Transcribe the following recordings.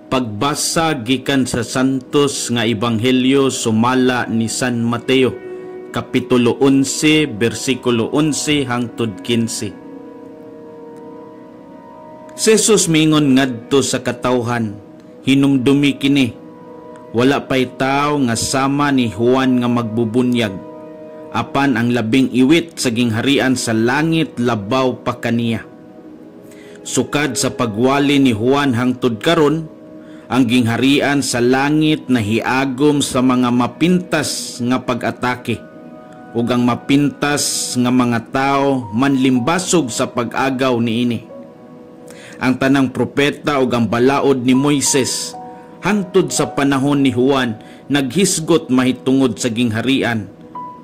Pagbasa gikan sa Santos nga Ebanghelyo sumala ni San Mateo, Kapitulo 11, bersikulo 11 hangtod 15. Si Jesus mingon ngadto sa katawhan, "Hinumdumi kini, wala pay tawo nga sama ni Juan nga magbubunyag. Apan ang labing iwit sa gingharian sa langit labaw pa kaniya. Sukad sa pagwali ni Juan hangtod karon, ang gingharian sa langit nahiagom sa mga mapintas nga pag-atake, ug ang mapintas nga mga tao manlimbasog sa pag-agaw niini. Ang tanang propeta ug ang balaod ni Moises hangtod sa panahon ni Juan naghisgot mahitungod sa gingharian,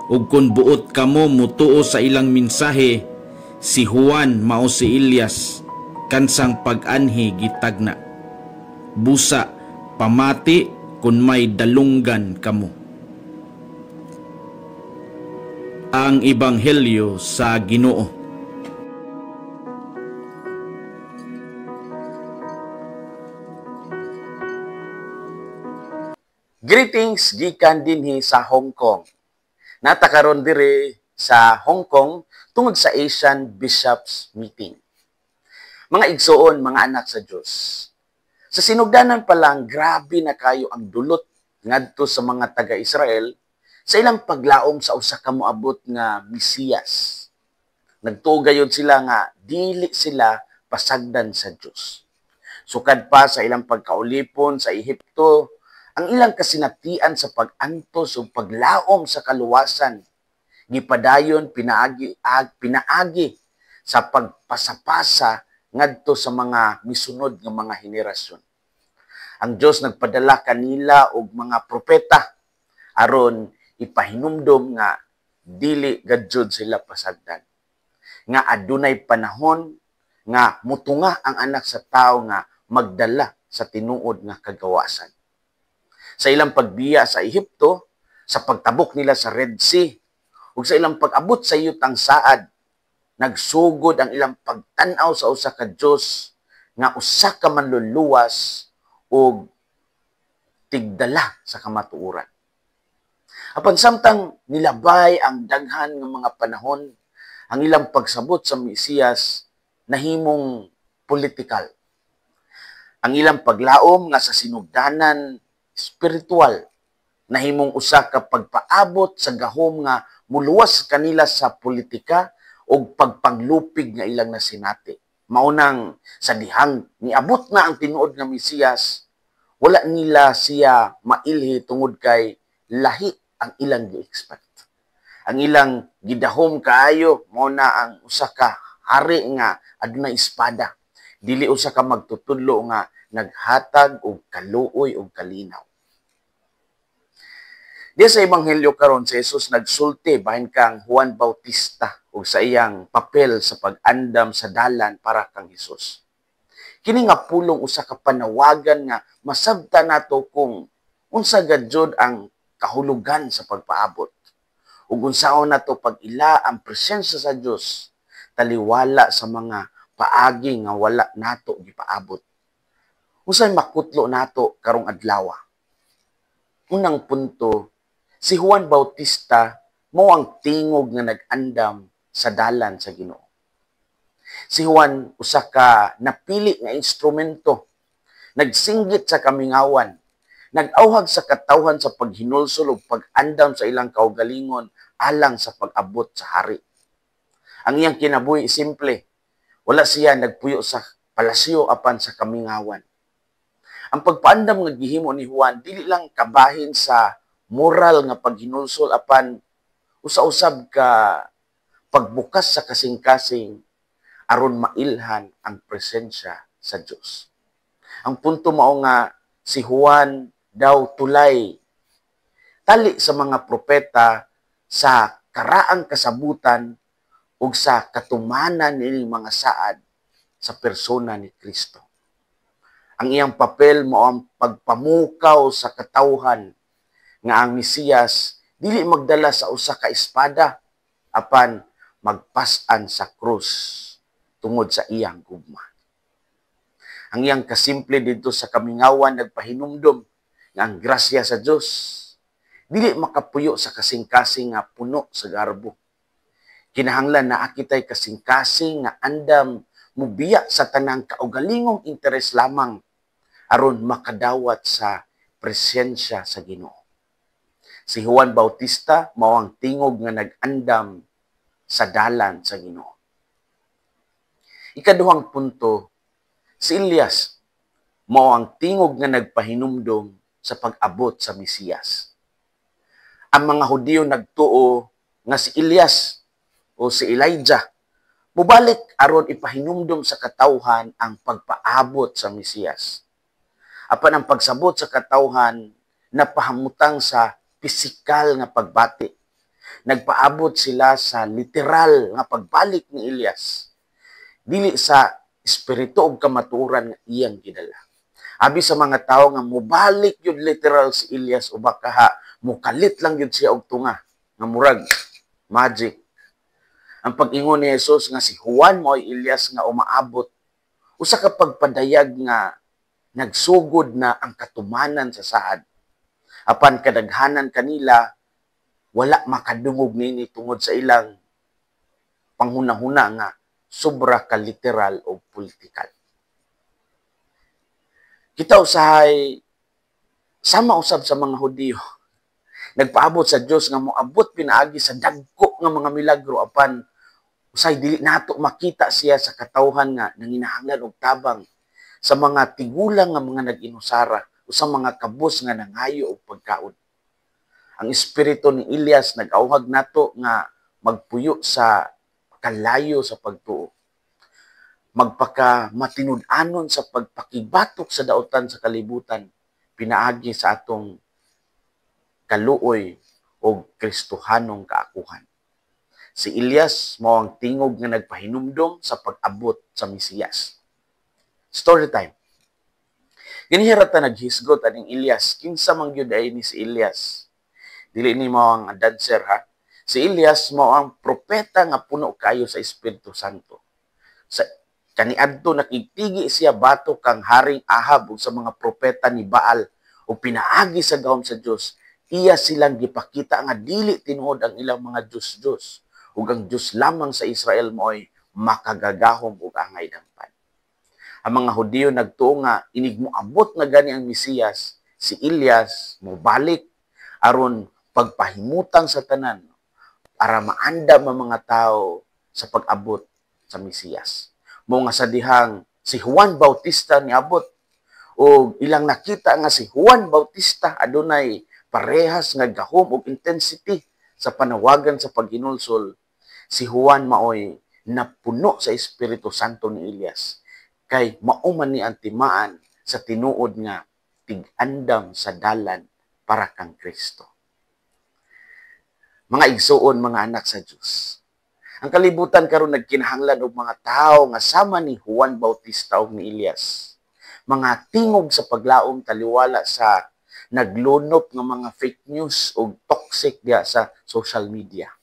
ug kun buot kamo mutuo sa ilang mensahe, si Juan mao si Elias kansang pag-anhi gitagna. Busa, pamati kung may dalunggan kamo." Ang Ebanghelyo sa Ginoo. Greetings gikan dinhi sa Hong Kong. Nata karon diri sa Hong Kong tungod sa Asian Bishops Meeting. Mga igsoon, mga anak sa Dios. Sa sinugdanan pa lang, grabe na kayo ang dulot ngadto sa mga taga-Israel sa ilang paglaom sa usa ka moabot nga Mesiyas. Nagtuo gayud sila nga dili sila pasagdan sa Dios. Sukad pa sa ilang pagkaulipon sa Ehipto, ang ilang kasinatian sa pag-antos ug paglaom sa kaluwasan gipadayon pinaagi sa pagpasapasa ngadto sa mga misunod nga mga henerasyon. Ang Dios nagpadala kanila og mga propeta aron ipahinumdom nga dili gajud sila pasagdan, nga adunay panahon nga mutunga ang anak sa tawo nga magdala sa tinuod nga kagawasan. Sa ilang pagbiya sa Ehipto, sa pagtabok nila sa Red Sea, ug sa ilang pag-abot sa yutang saad, nagsugod ang ilang pagtan-aw sa usa ka Dios nga usa ka manluluwas ug tigdala sa kamatuoran. Apan samtang nilabay ang daghan nga mga panahon, ang ilang pagsabot sa Mesiyas nahimong politikal. Ang ilang paglaom nga sa sinugdanan spiritual nahimong usa ka pagpaabot sa gahom nga muluwas kanila sa politika og pagpanglupig nga ilang nasinati. Maunang sa dihang niabot na ang tinuod nga Mesiyas, wala nila siya mailhi tungod kay lahi ang ilang gi-expect. Ang ilang gidahom kaayo mao na ang usa ka hari nga adunay espada, dili usa ka magtutudlo nga naghatag og kaluoy og kalinaw. Diya sa Ebanghelyo karon, si Jesus nagsulti bahin kang Juan Bautista ug sa iyang papel sa pag-andam sa dalan para kang Hesus. Kini nga pulong usa ka panawagan nga masabta nato kung unsa gajud ang kahulugan sa pagpaabot ug unsaon nato pag-ila ang presensya sa Dios taliwala sa mga paagi nga wala nato gipaabot. Unsay makutlo nato karong adlaw? Unang punto, si Juan Bautista mao ang tingog nga nag-andam sa dalan sa Ginoo. Si Juan usa ka napili nga instrumento, nagsinggit sa kamingawan, nag-awhag sa katawhan sa paghinulsol ug pag-andam sa ilang kaugalingon alang sa pag-abot sa hari. Ang iyang kinabuhi simple. Wala siya nagpuyo sa palasyo apan sa kamingawan. Ang pagpaandam nga gihimo ni Juan dili lang kabahin sa moral nga paghinulsol apan usa-usab ka pagbukas sa kasing-kasing aron mailhan ang presensya sa Dios. Ang punto mao nga si Juan daw tulay tali sa mga propeta sa karaang kasabutan ug sa katumanan niining mga saad sa persona ni Kristo. Ang iyang papel mao ang pagpamukaw sa katawhan nga ang Mesiyas dili magdala sa usa ka espada apan magpas-an sa krus tungod sa iyang gugma. Ang iyang kasimple didto sa kamingawan nagpahinumdom nga ang grasya sa Dios dili makapuyo sa kasing-kasing nga puno sa garbo. Kinahanglan naa kitay kasing-kasing nga andam mubiya sa tanang kaugalingong interes lamang aron makadawat sa presensya sa Ginoo. Si Juan Bautista mao ang tingog nga nag-andam sa dalan sa Ginoo. Ikaduhang punto, si Elias mao ang tingog nga nagpahinumdom sa pag-abot sa Mesiyas. Ang mga Hudiyo nagtuo nga si Elias o si Elijah mubalik aron ipahinumdom sa katawhan ang pagpaabot sa Mesiyas. Apan ang pagsabot sa katawhan napahamutang sa pisikal nga pagbati. Nagpaabot sila sa literal nga pagbalik ni Elias, dili sa espiritu og kamatuoran nga iyang gidala. Abi sa mga tawo nga mobalik yun literal si Elias o baka mukalit lang yun siya og tunga nga murag magic. Ang pag-ingon ni Jesus nga si Juan mo'y Elias nga umaabot, usa ka pagpadayag nga nagsugod na ang katumanan sa saad. Apan kadaghanan kanila wala makadungog nini tungod sa ilang panghunahuna nga sobra ka literal o politikal. Kita usahay sama usab sa mga Hudiyo. Nagpaabot sa Dios nga moabot pinaagi sa dagko nga mga milagro, apan usahay dili nato makita siya sa katawhan nga nanginahanglan og tabang, sa mga tigulang nga mga nag-inusara o sa mga kabus nga nangayo og pagkaon. Ang espiritu ni Elias nag-awhag nato nga magpuyo sa kalayo sa pagtuo, magpaka matinud-anon sa pagpakibatok sa daotan sa kalibutan pinaagi sa atong kaluoy o Kristohanong kaakuhan. Si Elias mao ang tingog nga nagpahinumdom sa pag-abot sa Mesiyas. Story time. Ganihira ta naghisgot aning Elias, kinsa man gyud ay ni si Elias? Dili ni mao ang dancer ha. Si Elias mao ang propeta nga puno kayo sa Espiritu Santo. Sa kaniadto nakigtigi siya batok kang Haring Ahab ug sa mga propeta ni Baal, ug pinaagi sa gahom sa Dios, iya silang gipakita nga dili tinuod ang ilang mga Dios-Dios ug ang Dios lamang sa Israel mo'y makagagahom ug angay dampan. Ang mga Hudiyo nagtuo nga inig moabot na gani ang Mesiyas, si Elias mobalik aron pagpahimutang sa tanan para maandam ang mga tao sa pag-abot sa Mesiyas. Mao nga sa dihang si Juan Bautista niabot o ilang nakita nga si Juan Bautista adunay parehas nga gahom og intensity sa panawagan sa paghinulsol, si Juan maoy napuno sa Espiritu Santo ni Elias kay mao man ni ang timaan sa tinuod nga tig-andam sa dalan para kang Kristo. Mga igsuon, mga anak sa Dios, ang kalibutan karon nagkinahanglan og mga tawo nga sama ni Juan Bautista ug ni Elias. Mga tingog sa paglaom taliwala sa naglunop nga mga fake news ug toxic diha sa social media.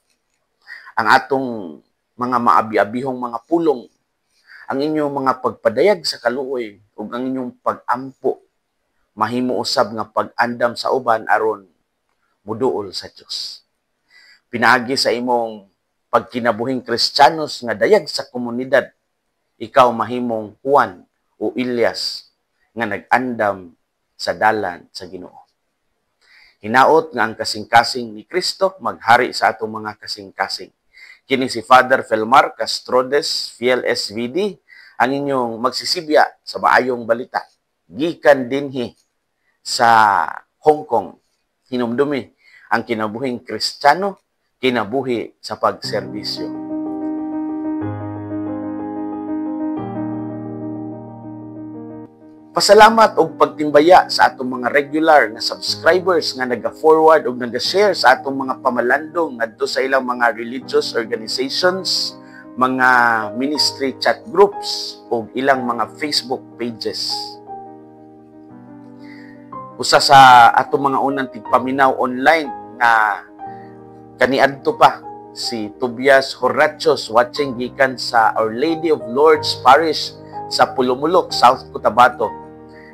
Ang atong mga maabi-abihong mga pulong, ang inyong mga pagpadayag sa kaluoy ug ang inyong pag-ampo mahimo usab nga pag-andam sa uban aron muduol sa Dios. Pinaagi sa imong pagkinabuhing Kristiyanos nga dayag sa komunidad, ikaw mahimong Juan o Elias nga nag-andam sa dalan sa Ginoo. Hinaot nga ang kasing-kasing ni Kristo maghari sa atong mga kasing-kasing. Kini si Father Felmar Castrodes, Fiel SVD, ang inyong magsisibya sa maayong balita gikan dinhi sa Hong Kong. Hinumdumi ang kinabuhing Kristiyano, kinabuhi sa pagserbisyo. Pasalamat og pagtimbaya sa atong mga regular nga subscribers nga naga-forward og naga-share sa atong mga pamalandong ngadto sa ilang mga religious organizations, mga ministry chat groups ug ilang mga Facebook pages. Usa sa atong mga unang tigpaminaw online nga kaniadto pa, si Tobias Horachos, watching gikan sa Our Lady of Lourdes Parish sa Polomolok, South Cotabato.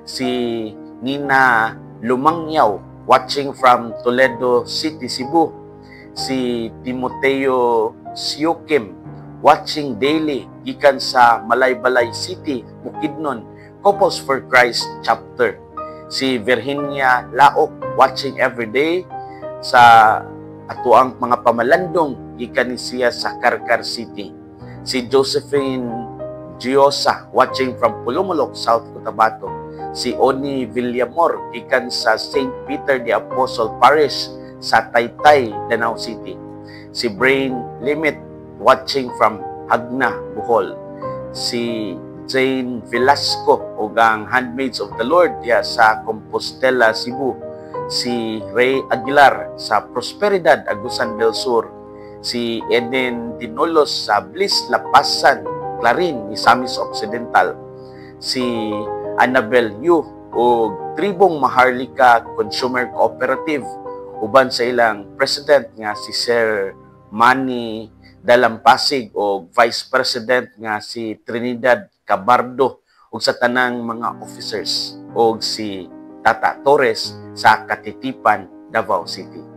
Si Nina Lumangyaw, watching from Toledo City, Cebu. Si Timoteo Siukim, watching daily gikan sa Malaybalay City, Bukidnon, Couples for Christ chapter. Si Virginia Laok, watching every day sa atuang mga pamalandong, gikan ni siya sa Carcar City. Si Josephine Giosa, watching from Polomolok, South Cotabato. Si Oni Villamor, gikan sa St. Peter the Apostle Parish sa Taytay, Danao City. Si Brain Limit, watching from Jagna, Bohol. Si Jane Velasco ug ang Handmaids of the Lord diha sa Compostela, Cebu. Si Ray Aguilar sa Prosperidad, Agusan del Sur. Si Eden Dinolos sa Bliss Lapasan, Clarin, Misamis Occidental. Si Annabel Yu ug Tribong Maharlika Consumer Cooperative uban sa ilang president nga si Sir Manny Dalampasig o Vice President nga si Trinidad Cabardo ug sa tanang mga officers ug si Tata Torres sa Katitipan, Davao City.